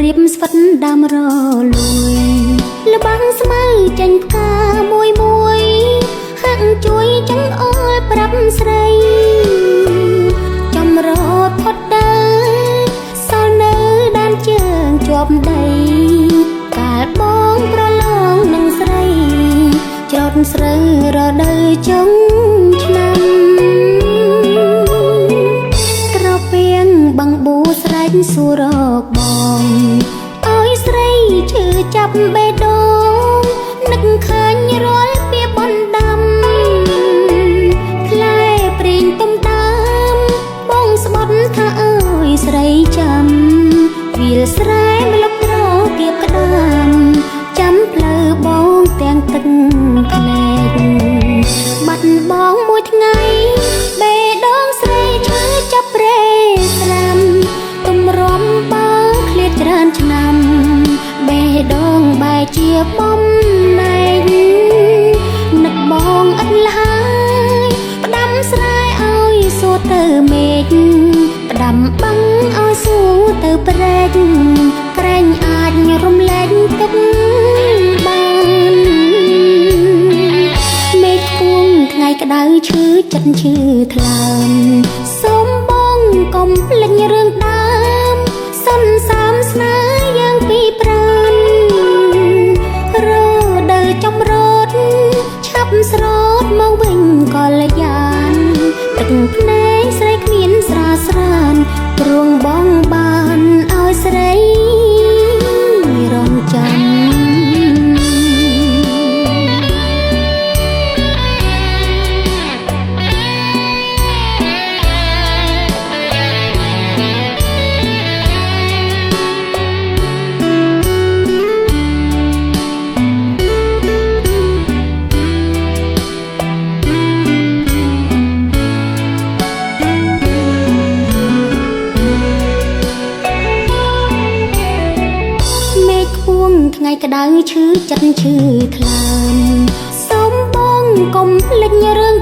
រៀបស្វិតដើមរលួយលបាំងស្មៅចេញផ្កាមួយមួយហាក់ជួយចង្អុលប្រាប់ស្រីចំរត់ផុតដើសល់នៅដានជើងជាប់ដីកាលបងប្រឡងនឹងស្រីច្រត់ស្រូវរដូវចុងឆ្នាំ ក្រពៀងបឹងប៊ូស្រែកសួររកបងអើយស្រីឈឺចាប់បេះដូងនឹកឃើញរាល់ពីបណ្ដាំផ្លែព្រីងទុំដើមបងស្បត់ថាអើយស្រីចាំវាលស្រែមលុបត្រគៀបក្តាមចាំផ្លូវបងទាំងទឹកភ្នែកបាត់បងមួយថ្ងៃបេះដូងស្រីឈឺចាប់ប្រេស្រាំទំរំបើឃ្លាតច្រើនឆ្នាំបេះដូងបែរជាបំណែកនឹកបងឥតឡើយផ្ដាំស្រែឲ្យសួរទៅមេឃផ្ដាំបឹងឲ្យសួរទៅព្រែកក្រែងអាចរំលែកទឹកបានមេឃពួងថ្ងៃក្តៅឈឺចិត្តឈឺថ្លើមសូមបងកុំភ្លេចរឿងដើមសុនសាមស្នេហ៍យើងពីប្រានរដូវចំរត់ឆាប់ស្រោតមកវិញកល្យានទឹកភ្នែកស្រីគ្មានស្រាស្រានព្រួងបងបានឲ្យស្រីរងចាំ មេឃខ្ពងថ្ងៃក្តៅឈឺចិត្តឈឺថ្លើមសូមបងកុំភ្លេចរឿង